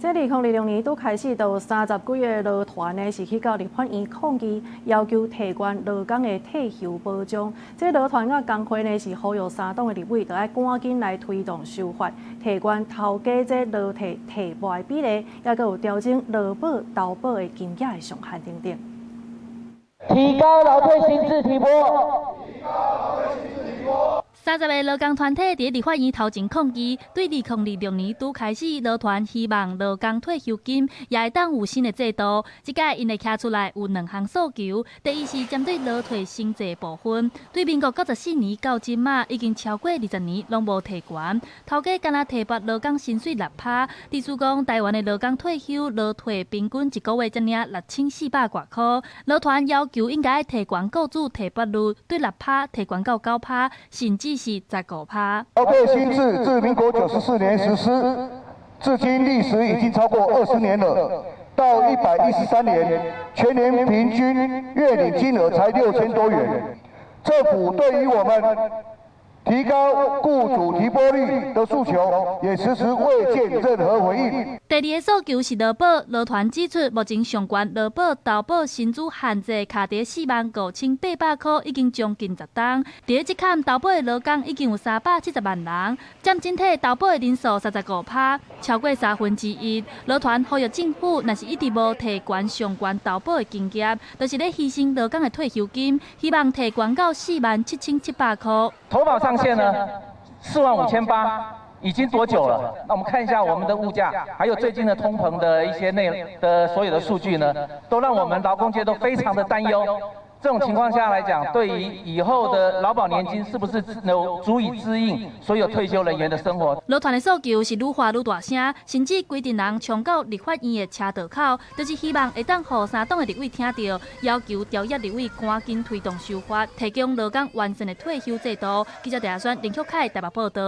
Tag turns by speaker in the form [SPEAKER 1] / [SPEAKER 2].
[SPEAKER 1] 這2026年拄開始，就有三十幾个勞團呢，是去到立法院抗議，要求提懸勞工的退休保障。這勞團佮工會呢，是呼籲三黨的立委，著愛趕緊來推動修法，提懸頭家這勞退提撥的比例，抑閣有調整勞保投保的金額的上限等等。
[SPEAKER 2] 提高勞退薪資提撥。
[SPEAKER 3] 30个勞工團體佇立法院頭前抗議，對2026年拄開始，勞團希望勞工退休金也會當有新的制度。這擺𪜶會徛出來有兩項訴求，第一是針對勞退薪資部分，對民國94年到這馬已經超過20年攏無提懸，頭家干焦提撥勞工薪水6趴，意思講台灣的勞工退休勞退平均一個月才領6400外箍。勞團要求應該提懸僱主提撥率，對6趴提懸到9趴，甚至是15趴。
[SPEAKER 4] 勞退新制自民國94年實施，至今歷時已經超過20年了。到113年，全年平均月領金額才6000多元。政府對於我們提高僱主提撥率的訴求，也遲遲未見任何回應。
[SPEAKER 3] 第二个訴求是勞保，勞團指出，目前上懸勞保投保薪資限制卡佇45,800箍，已經將近10冬。佇這坎投保的勞工已經有370萬人，佔整體投保的人數35趴，超過三分之一。勞團呼籲政府，若是一直無提懸上懸投保的金額，就是咧犧牲勞工的退休金，希望提懸到47,700箍。
[SPEAKER 2] 投保上限呢，45,800。已經多久了？那我們看一下我們的物價，還有最近的通膨的一些內的所有的數據呢，都讓我們勞工界都非常的擔憂。這種情況下來講，對於以後的勞保年金是不是能足以支應所有退休人員的生活？
[SPEAKER 3] 勞團的訴求是愈喊愈大聲，甚至規陣人衝到立法院的車道口，就是希望會當予三黨的立委聽著，要求朝野立委趕緊推動修法，提供勞工完善的退休制度。記者鄭亞宣、林旭凱台北報導。